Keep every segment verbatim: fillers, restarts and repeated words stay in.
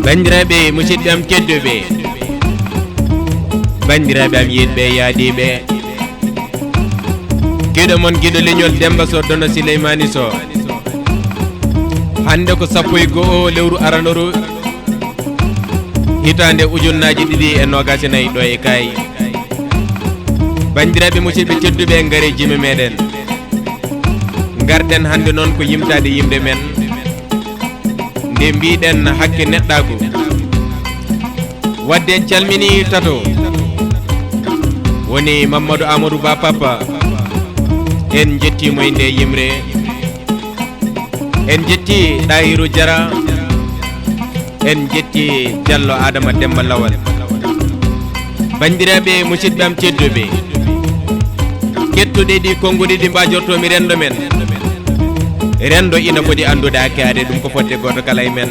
Banndiraaɓe, musidɓe am tedduɓe, banndiraaɓe am yiɗɓe, yaadiiɓe, giɗo mon, giɗo leñol, Demmba Soh, Dono Sileymaani Soh. Hannde ko sappo e go'o lewru aranooru, hitaande ujunnaaji ɗiɗi e noogaas e nayi, ɗo e Kaayi. Banndiraaɓe, musidɓe tedduɓe, ngaree jime meɗen. Ngarɗen hannde noon ko yimtaade yimre men, nde mbiɗen hakke neɗɗaagu. Wadde en calmini tato, woni Mamadou Amadou Ba Papa. En njettii mo e nde yimre. En njettii Ɗahiru Jara. En njettii Jallo Adama Demmba Lawal. Banndiraaɓe, musidɓe am tedduɓe, kettuɗe ɗi konnguɗi ɗi mbajortoomi renndo men. Renndo ina foti anndude hakke aadee, ɗum ko fodde gooto kala e men.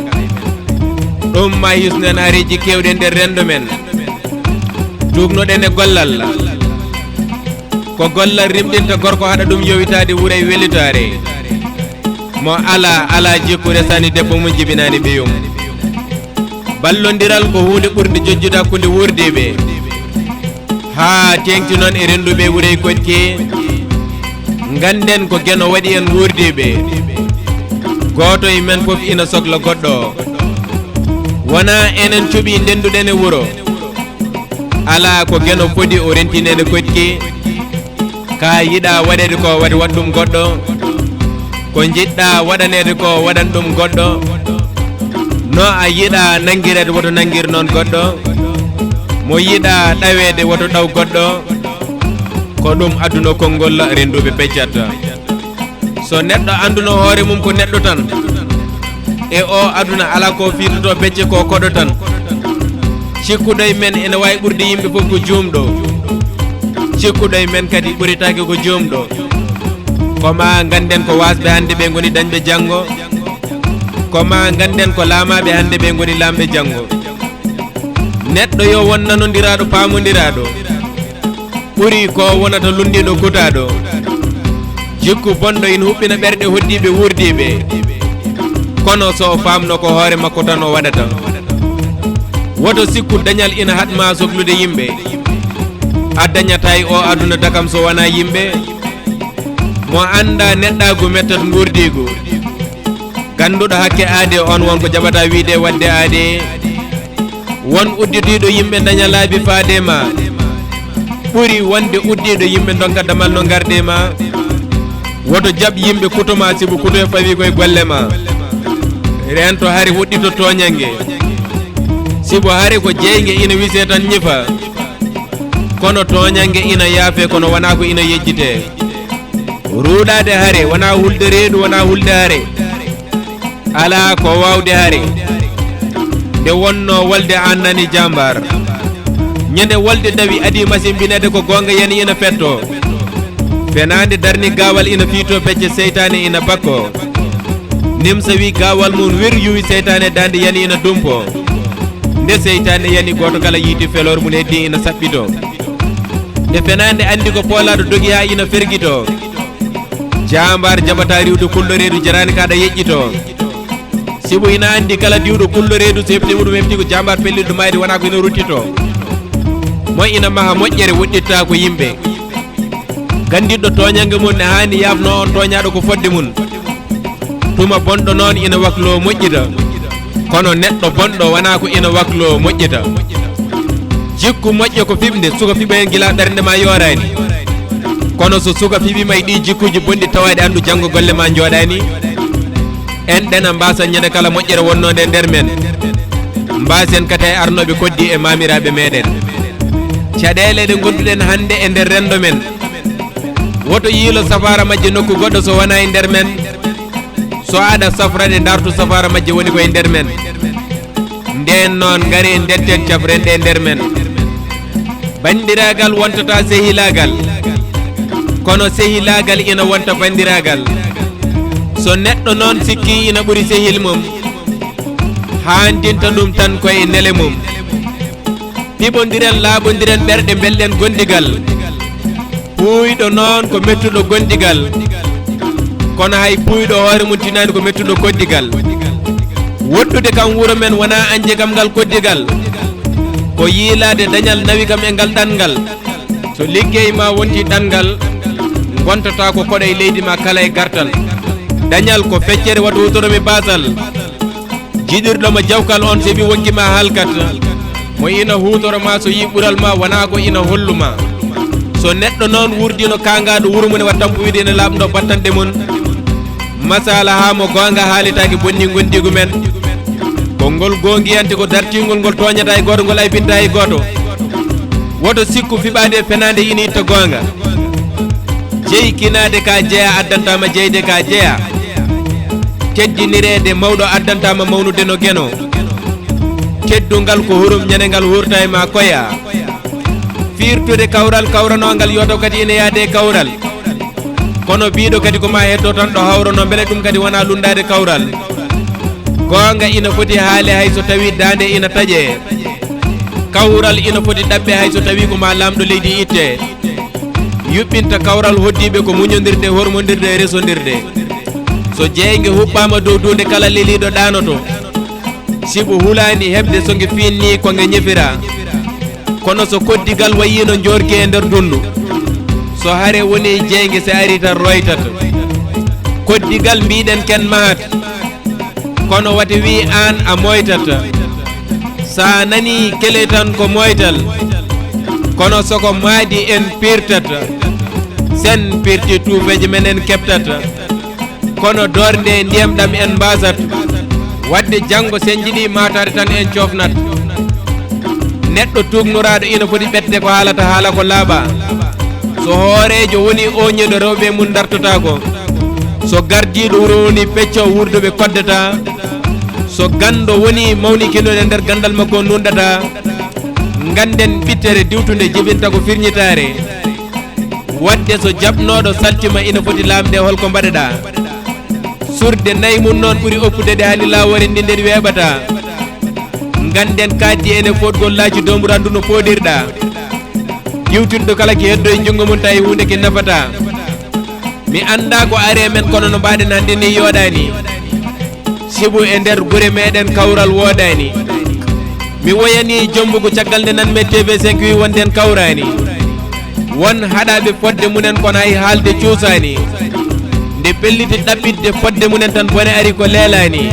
Ɗum ma hisnu en haareeji keewɗi e nder renndo men. Tuugnoɗen e gollal. Ko gollal rimɗinta gorko, haɗa ɗum yowitaade wuro e welitaare. Mo alaa, alaa jikku, resaani debbo mum, jibinaani ɓiyum. Ballondiral ko huunde ɓurde jojjude hakkunde wuurdiiɓe, haa teeŋti noon e rennduɓe wuro e koɗki. Ngannden ko Geno waɗi en wuurdiiɓe. Gooto e men fof ina sokla goɗɗo. Wonaa enen cuɓii ndennduɗen e wuro. Alaa ko Geno fodi o rentineede koɗki. Ka yiɗaa waɗeede ko, waɗ, waɗ ɗum goɗɗo. Ko njiɗɗaa waɗaneede ko, waɗan ɗum goɗɗo. No a yiɗaa nanngireede, woto nanngir noon goɗɗo. Mo yiɗaa ɗaweede, woto ɗaw goɗɗo. Ko ɗum aduna konngol rennduɓe peccat. So neɗɗo annduno hoore mum ko neɗɗo tan, e o aduna alaa ko fiitoto becce, ko koɗo tan. Cikkuɗo e men ene waawi ɓurde yimɓe fof ko juumɗo. Cikkuɗo e men kadi ɓuretaake ko juumɗo. Ko ma ngannden ko waasɓe hannde ɓe ngoni dañɓe janngo. Ko ma ngannden ko laamaaɓe hannde ɓe ngoni laamɓe janngo. Neɗɗo yo won nanondiraaɗo, paamondiraaɗo. Ɓuri ko wonata lunndiiɗo kutaaɗo. Jikku bonɗo ina huɓɓina ɓerɗe hoɗdiiɓe wuurdiiɓe. Kono so o faamno ko hoore makko tan o waɗata. Woto sikku dañal ina haɗ ma soklude yimɓe. A dañataa e o aduna dakam so wonaa yimɓe. Mo anndaa neɗɗaagu mettat nguurdiigu. Gannduɗo hakke aadee on won ko jaɓata wiyde waɗde aadee. Won udditiiɗo yimɓe daña laabi faade ma. Ɓuri wonde uddiiɗo yimɓe ndonka damal no ngarde ma. Woto jaɓ yimɓe kuto ma, sibu kuto e fawi koye golle ma. Reento hare, woɗɗito tooñannge. Sibu hare ko jeynge ina wisee tan ñifa. Kono tooñannge ina yaafee, kono wonaa ko ina yejjitee. Ruuɗaade hare wonaa hulde reedu, wonaa hulde hare. Alaa ko waawde hare. Nde wonnoo wolde aan nani jaambaar. Ñande wolde dawi adii masimbineede ko goonga yani ina fettoo. Fenaande darni gaawal ina fiitoo becce seytaane ina bakkoo. Nimsa wi gaawal mum wir yuwi seytaane daande yani ina dumpoo. Nde seytaane yani gooto kala yiiti feloor mum heddii ina saɓɓitoo. Nde fenaande anndi ko poolaaɗo dogi haa ina fergitoo. Jaambaar jaɓataa riiwde kulɗo reedu jaraani kaaɗa yeƴƴitoo. Sibu ina anndi kala diwɗo kulɗo reedu so heɓtii muɗum heɓtii ko jaambaar pelliɗo maayde wonaa ko ina ruttitoo. Mo ina maha moƴƴere woɗɗitta ko yimɓe. Ganndiɗɗo tooñannge mum ne haani yaafno on tooñaaɗo ko fodde mum. Tuma bonɗo noon ina wakloo moƴƴita. Kono neɗɗo bonɗo wonaa ko ina wakloo moƴƴita. Jikku moƴƴo ko fiɓnde, suka fiɓa heen gila ɓernde ma yooraani. Kono so suka fiɓiima e ɗii jikkuuji bonɗi tawaaɗi anndu janngo golle ma njooɗaani. En ɗena mbaasa ñande kala moƴƴere wonnoonde e nder men. Mbaasen kadi e arnooɓe koddi e maamiraaɓe meɗen. Caɗeele ɗe ngonnduɗen hannde e nder renndo men. Woto yiilo safaara majje nokku goɗɗo so wonaa e nder men. So aɗa safra ɗe, ndartu safaara majje woni ko e nder men. Ndeen noon, ngaree ndetten cafren ɗe nder men. Banndiraagal wontata sehilaagal, kono sehilaagal ina wonta banndiraagal. So neɗɗo noon sikkii ina ɓuri sehil mum, haandinta ɗum tan ko e nele mum. Piɓondiren, laaɓondiren ɓerɗe, mbelɗen gondigal. Puuyɗo noon ko mettuɗo gondigal, kono hay puuyɗo hoore mum tinaani ko mettuɗo koddigal. Woɗɗude kam wuro men wonaa añde kam ngal koddigal, ko yiilaade dañal nawi kam e ngal ɗanngal. So liggey ma wonti ɗanngal, ngontataa ko koɗo e leydi ma kala e gartal. Dañal ko feccere wata hutoro mi baasal. Jiɗirɗo mo jawkal on seɓi wonki ma halkat. Mo ina hutoro ma so yi ɓural ma wonaa ko ina hollu ma. So neɗɗo noon wurdino kaangaaɗo wuro mum e wa tampu wiide ina laaɓndo battanɗe mum. Masala haa mo goonga haalitaaki bonni ngondiigu men. Konngol goongiyante ko dartingol ngol tooñataa e gooto ngol aybintaa e gooto. Woto sikku fiɓaade e fenaande ina itta goonga. Jeyi kinaade ka jeya addantaama jeyde ka jeya. Teddinireede mawɗo addantaama mawnude no geno. Teddungal ko hurum ñande ngal hurta e ma koya. Fiirtude kawral kawranongal yoto kadi ina yaade e kawral. Kono biiɗo kadi ko ma heddo tan ɗo hawrono mbele ɗum kadi wona lunndaade kawral. Goonga ina foti haale hay so tawi daande ina taƴe. Kawral ina foti ɗaɓɓe hay so tawi ko ma laamɗo leydi itte. Yuɓɓinta kawral hoddiiɓe ko muñondirde, hormondirde e resondirde. So jeynge huɓɓaama dow duunde kala leliiɗo ɗaanoto. Sibu hulaani heɓde so nge fiinnii ko nge ñefira. Kono so koddigal wayiino njoorki e nder dunndu. So hare woni jeynge se ari tan roytat. Koddigal mbiɗen ken mahat. Kono wate wi aan a moytat. Sa nani kele tan ko moytal. Kono soko maadi en pirtat. Sen pirti tuufeeji men en keɓtat. Kono doorde ndiyam ɗam en mbasat. Wadde janngo sen jiɗi maataade tan en coofnat. Neɗɗo tuugnoraaɗo ina foti ɓette ko haalata haala ko laaɓa. So hooreejo woni ooñiiɗo rewɓe mum dartotaako. So gardiiɗo wuro woni pecco wurduɓe koddata. So ganndo woni mawnikinooɗo e nder ganndal makko nunɗata. Ngannden ɓittere diwtunde jibinta ko firñitaare. Wadde so jaɓnooɗo saltima ina foti laamde hol ko mbaɗeɗaa. Surde nayi mum noon ɓuri oppude ɗe hani laawoore ndin nde ɗi weeɓata. Ngannden kaaddi ene fotgol laaci doomurandu no pooɗirɗa. Diwtinɗo kala ki heddo e junngo mum tawi huunde ki nafata. Mi annda ko are men kono no mbaɗen hannde ni yooɗaani. Sibu e nder gure meɗen kawral wooɗaani. Mi woyani jombugu caggal nde nan me T V cinq wi wonde en kawraani. Won haɗaɓe fodde munen kono hay haalde cuusaani. Nde pelliti ɗaɓɓitde fodde munen tan bone ari ko leelaani.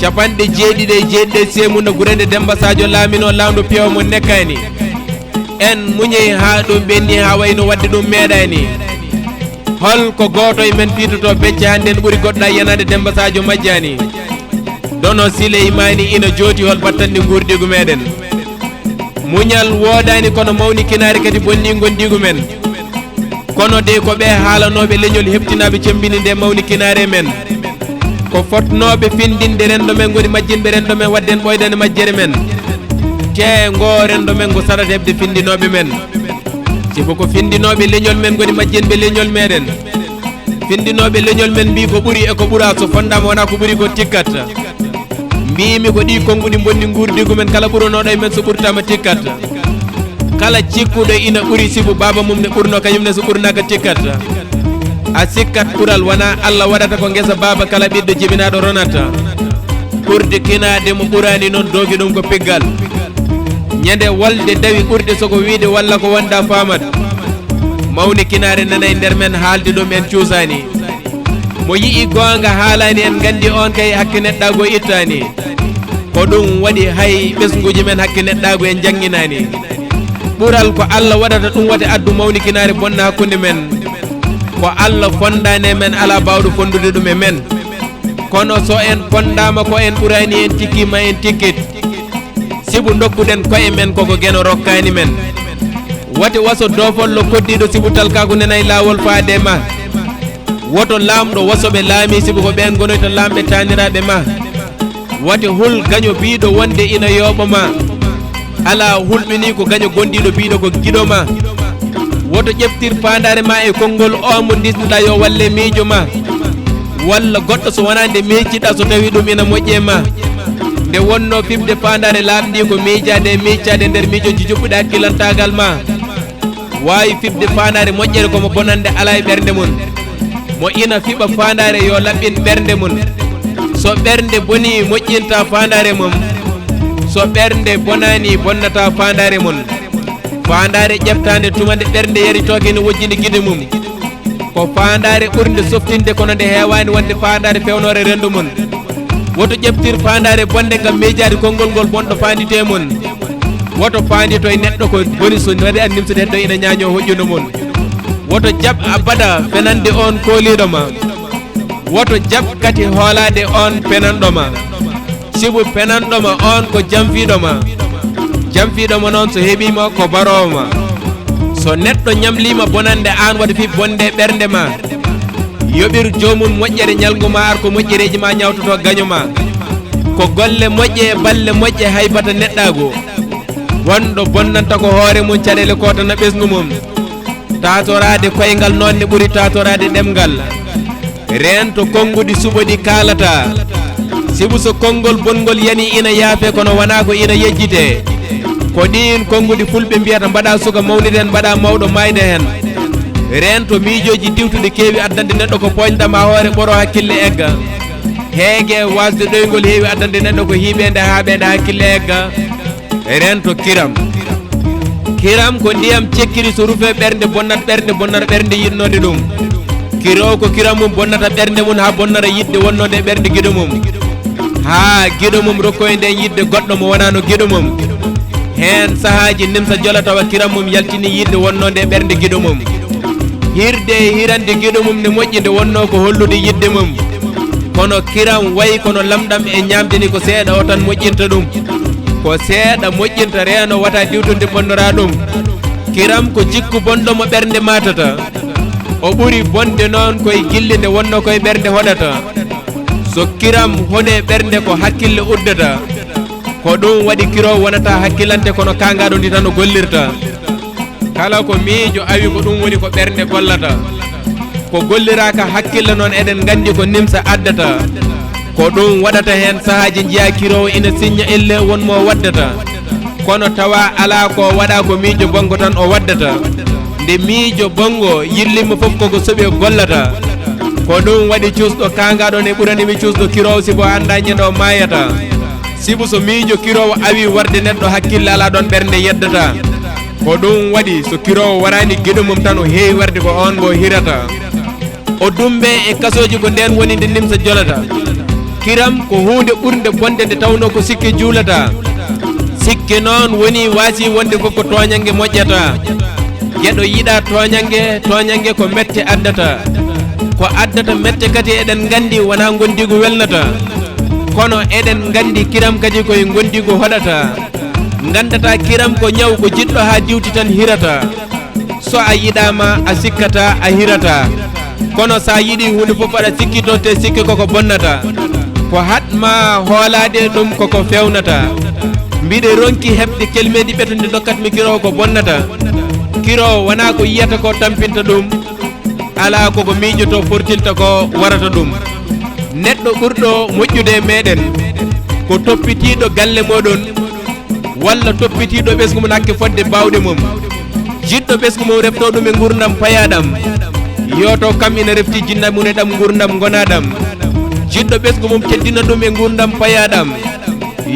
Capanɗe jeeɗiɗi e jeeɗiɗi e seemunna gure nde Demba Sadio laamino laamɗo piyaw mo nekkaani. En muñey haa ɗum ɓenni haa wayno wadde ɗum meeɗaani. Hol ko gooto e men piitoto becce hannde en ɓuri goɗɗo a yanaade Demba Sadio majjaani. Dono Sileymaani ina jooti hol battande nguurdiigu meɗen. Muñal woodaani kono mawni kinaari kadi bonni ngondiigu men. Kono de ko ɓe haalanooɓe leñol heɓtinaaɓe cemmbini nde mawni kinaare men. Ko fotnooɓe findinde renndo men ngoni majjinɓe renndo men wadden ɓoydande majjere men. Te ngo renndo men ngo saɗat heɓde findinooɓe men. Sibu ko findinooɓe leñol men ngoni majjinɓe leñol meɗen. Findinooɓe leñol men mbii ko ɓuri e ko ɓura so fondaama wonaa ko ɓuri ko tikkat. Mbiimi ko ɗi konnguɗi bonni nguurdiigu men kala ɓuranooɗo e men so ɓurtaama tikkat. Kala cikkuɗo ina ɓuri sibu baaba mum ne ɓurno kañum ne so ɓurnaaka tikkat. A sikkat ɓural wonaa Allah waɗata ko ngesa baaba kala ɓiɗɗo jibinaaɗo ronata. Ɓurde kinaade mo ɓuraani noon doogi ɗum ko piggal. Ñande wolde dawi ɓurde soko wiide walla ko wonda faamat. Mawni kinaare nanay nder men haalde ɗum en cuusaani. Mo yi'i goonga haalaani en nganndi on kay hakke neɗɗaago ittaani. Ko ɗum waɗi hay ɓesnguuji men hakke neɗɗaago en njannginaani. Ɓural ko Allah waɗata ɗum wate addu mawni kinaare bonna hakkunde men. Ko Allah fondaani e men alaa baawɗo fondude ɗum e men. Kono so en fondaama ko en ɓuraani en tikkiima en tikkit. Sibu ndokkuɗen koye men koko geno rokkaani men. Wate waso doofollo koddiiɗo sibu talkaaku nenay laawol faade ma. Woto laamɗo waso ɓe laami sibu ko ɓeen gonoyta laamɓe taaniraaɓe ma. Wate hul gaño biiɗo wonde ina yooɓo ma. Alaa hulɓinii ko gaño gondiiɗo biiɗo ko giɗo ma. Woto ƴeftir faandaare ma e konngol o mo ndisnuɗaa yo walle miijo ma. Walla goɗɗo so wonaa nde miijtiɗaa so tawii ɗum ina moƴƴi e ma. Nde wonnoo fiɓde faandaare laaɓndi ko miijaade e miijtaade nder miijooji juɓɓuɗi hakkilantaagal ma. Waawi fiɓde faandaare moƴƴere ko mo bonannde alaa e ɓernde mum. Mo ina fiɓa faandaare yo laɓɓin ɓernde mum. So ɓernde bonii, moƴƴinta faandaare mum. So ɓernde bonaani, bonnata faandaare mum. Faandaare ƴeftaande tuma nde ɓernde yaritooke ene wojjini gide mum. Ko faandaare ɓurnde softinde, kono nde heewaani wonde faandaare feewnoore renndo mum. Woto ƴeftir faandaare bonnde ngam miijaade konngol ngol bonɗo faanditee mum. Woto faandito e neɗɗo ko boni, so waɗi an nimsude heddo ina ñaañoo hoƴƴuno mum. Woto jaɓ abada fenande oon kooliiɗo ma. Woto jaɓ kadi hoolaade oon penanɗo ma. Sibu penanɗo ma oon ko jamfiiɗo ma. Jamfiiɗo ma noon so heɓii ma ko baroowo ma. So neɗɗo ñamlii ma bonannde, aan waɗa fii bonde ɓernde ma. Yoɓir joomum moƴƴere ñalngu ma ar ko moƴƴereeji ma ñawtoto gaño ma. Ko golle moƴƴe e balle moƴƴe haybata neɗɗaagu. Wonɗo bonnanta ko hoore mum caɗeele kootana ɓesngu mum. Taatoraade koyngal noon ne ɓuri taatoraade ɗemngal. Reento konnguɗi suɓo ɗi kaalata. Sibu so konngol bonngol yanii ina yaafee kono wonaa ko ina yejjitee. Ko ɗiin konnguɗi fulɓe mbiyata mbaɗa suka mawnida heen, mbaɗa mawɗo maayda heen. Reento miijooji diwtuɗi keewi addande neɗɗo ko pooñɗa ma hoore ɓoro hakkille egga. Heege waasde ɗoyngol heewi addande neɗɗo ko hiiɓeende haaɓeende hakkille egga. Reento kiram. Kiram ko ndiyam cekkiri, so rufee ɓernde bonnat ɓernde, bonnata ɓernde yiɗnoode ɗum. Kiroowo ko kiram mum bonnata ɓernde mum haa bonnata yiɗde wonnoonde e ɓernde giɗo mum. Haa giɗo mum rokkoya ndeen yiɗde goɗɗo mo wonaa no giɗo mum. Heen sahaaji nimsa jola tawa kiram mum yaltini yiɗde wonnoonde e ɓernde giɗo mum. Hirde e hirande giɗo mum ne moƴƴi nde wonnoo ko hollude yiɗde mum. Kono kiram wayi kono lamɗam e ñaamde ni, ko seeɗa o tan moƴƴinta ɗum. Ko seeɗa moƴƴinta reeno wata diwtude bonnoraa ɗum. Kiram ko jikku bonɗo mo ɓernde maatata. O ɓuri bonde noon koye gilli nde wonnoo koye ɓernde hoɗata. So kiram hoɗe ɓernde ko hakkille uddata. Ko ɗum waɗi kiroowo wonata hakkilante kono kaangaaɗo ndi tan o gollirta. Kala ko miijo awi ko ɗum woni ko ɓernde gollata. Ko golliraaka hakkille noon eɗen nganndi ko nimsa addata. Ko ɗum waɗata heen sahaaji njiyaa kiroowo ina siñña elle won mo waddata. Kono tawa alaa ko waɗa ko miijo bonngo tan o waddata. Nde miijo bonngo yirlimma fof koko soɓe gollata. Ko ɗum waɗi cuusɗo kaangaaɗo ne ɓurani mi cuusɗo kiroowo sibo annda ñande o maayata. Sibu so miijo kiroowo awi warde neɗɗo hakkille alaa ɗoon ɓernde yeddata. Ko ɗum waɗi so kiroowo waraani giɗo mum tan o heewi warde ko oon mbo hirata. O dumbe e kasooji ko ndeen woni nde nimsa jolata. Kiram ko huunde ɓurnde bonde nde tawnoo ko sikke juulata. Sikke noon woni waasi wonde fof ko tooñannge moƴƴata. Geɗo yiɗa tooñannge, tooñannge ko mette addata. Ko addata mette kadi eɗen nganndi wonaa ngondiigu welnata. Kono eɗen nganndi kiram kadi koye ngondiigu hoɗata. Nganndata kiram ko ñaw ko jiɗɗo haa diwti tan hirata. So a yiɗaama a sikkata a hirata. Kono so a yiɗi huunde fof aɗa sikkito te sikke koko bonnata. Ko haɗ ma hoolaade ɗum koko feewnata. Mbiɗe ronki heɓde kelmeeɗi ɓeto nde ndokkat mi kiroowo ko bonnata. Kiroowo wonaa ko yiyata ko tampinta ɗum. Alaa koko miijoto fortinta ko warata ɗum. Neɗɗo ɓurɗo moƴƴude e meɗen ko toppitiiɗo galle moɗon walla toppitiiɗo ɓesngu mum hakke fodde baawɗe mum. Jiɗɗo ɓesngu mum refto ɗum e nguurndam payaaɗam. Yo taw kam ina refti jinnaaɓe mum e ɗam nguurndam ngonaaɗam. Jiɗɗo ɓesngu mum teddina ɗum e nguurndam payaaɗam.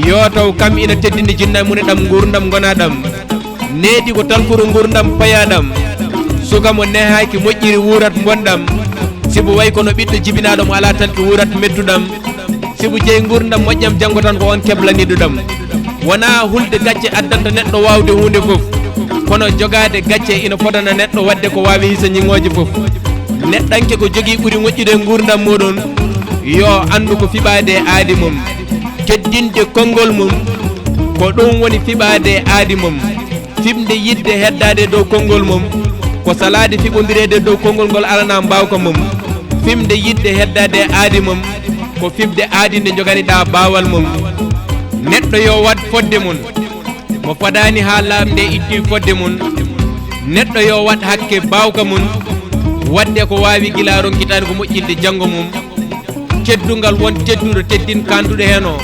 Yo taw kam ina teddini jinnaaɓe mum e ɗam nguurndam ngonaaɗam. Needi ko talkuru nguurndam payaaɗam. Suka mo nehaaki moƴƴiri wuurat mbonɗam. Sibu way kono ɓiɗɗo jibinaaɗo mo alaa talki wuurat mettuɗam. Sibu jeyi nguurndam moƴƴam janngo tan ko on keblaniiɗo ɗam. Wonaa hulde gacce addanta neɗɗo waawde huunde fof. Kono jogaade gacce ina fodana neɗɗo waɗde ko waawi hisa ñiŋooje fof. Neɗɗanke ko jogii ɓuri moƴƴude e nguurndam muɗum. Yo anndu ko fiɓaade e aadi mum. Teddinde konngol mum. Ko ɗum woni fiɓaade e aadi mum. Fiɓde yiɗde heddaade e dow konngol mum. Ko salaade fiɓondireede e dow konngol ngol alana mbaawka mum. Fiɓde yiɗde heddaade e aadi mum. Ko fiɓde aadi nde joganiɗaa baawal mum. Neɗɗo yo waɗ fodde mum. Mo fadaani haa laaɓnde itti fodde mum. Neɗɗo yo waɗ hakke baawka mum. Waɗde ko waawi gila ronkitaani ko moƴƴinde janngo mum. Teddungal won tedduɗo teddin kaanduɗo heen o.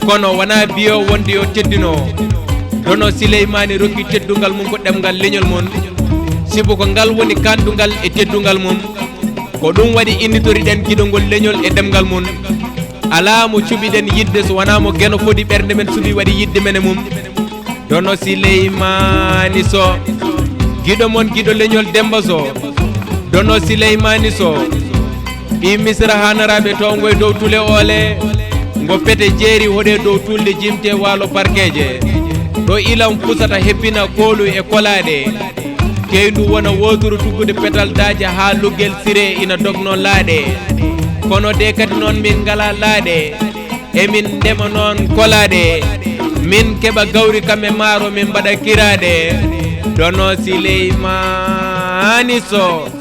Kono wonaa biyo wonde yo teddino o. Dono Sileymaani rokki teddungal mum ko ɗemngal leñol mum. Sibu ko ngal woni kaandungal e teddungal mum. Ko ɗum waɗi innitori ɗen giɗo ngol leñol e ɗemngal mum. A Alaa mo cuɓiɗen yiɗde so wonaa mo Geno Fodi ɓernde men suɓi waɗi yiɗde men e mum. Dono Sileymaani Soh, giɗo mon, giɗo leñol Demmba Soh. Dono Sileymaani Soh, ɓii Misira haanaraaɓe towngo e dow tule oole, ngo pete jeeri hoɗe dow tulde jimte waalo parkeeje. Ɗo ilam fusata hebbina koolu e kolaaɗe. Keyndu wona wooturu tuggude petal daaje haa luggel sire ina dognoo laaɗe. Kono de kadi noon min ngalaa laaɗe. Emin ndema noon kolaaɗe. Min keɓa gawri kam e maaro min mbaɗa kiraaɗe. Dono Sileymaani Soh.